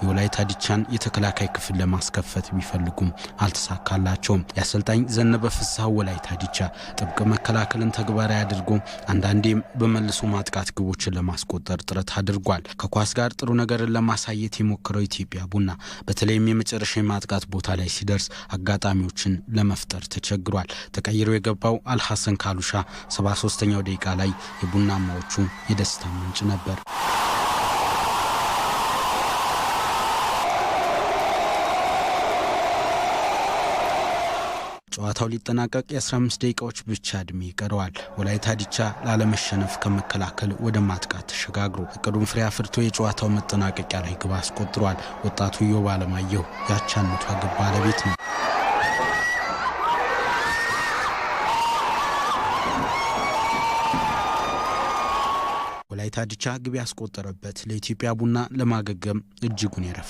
የወላይታ ዲቻን የተከላካይ ክፍል ለማስከፈት ቢፈልጉም አልተሳካላቸውም። የአሰልጣኝ ዘነበ ፍስሐ ወላይታ ዲቻ ጥብቅ መከላከልን ተግባራዊ አድርጎ አንዳንዴም በመልሶ ማጥቃት ግቦችን ለማስቆጠር ጥረት አድርጓል። ከኳስ ጋር ጥሩ ነገርን ለማሳየት የሞከረው ኢትዮጵያ ቡና በተለይም የመጨረሻ የማጥቃት ቦታ ላይ ሲደርስ አጋጣሚዎችን ለመፍጠር ተቸግሯል። ተቀይሮ የገባው አልሐሰን ካሉሻ 73ኛው ደቂቃ ላይ የቡናማዎቹ የደስታ ምንጭ ነበር። ጨዋታው ሊጠናቀቅ የ15 ደቂቃዎች ብቻ ዕድሜ ይቀረዋል። ወላይታ ዲቻ ላለመሸነፍ ከመከላከል ወደ ማጥቃት ተሸጋግሮ እቅዱን ፍሬ አፍርቶ የጨዋታው መጠናቀቂያ ላይ ግብ አስቆጥሯል። ወጣቱ ኢዮብ አለማየሁ የአቻነቷ ግብ ባለቤት ነው። ወላይታ ዲቻ ግብ ያስቆጠረበት ለኢትዮጵያ ቡና ለማገገም እጅጉን የረፈ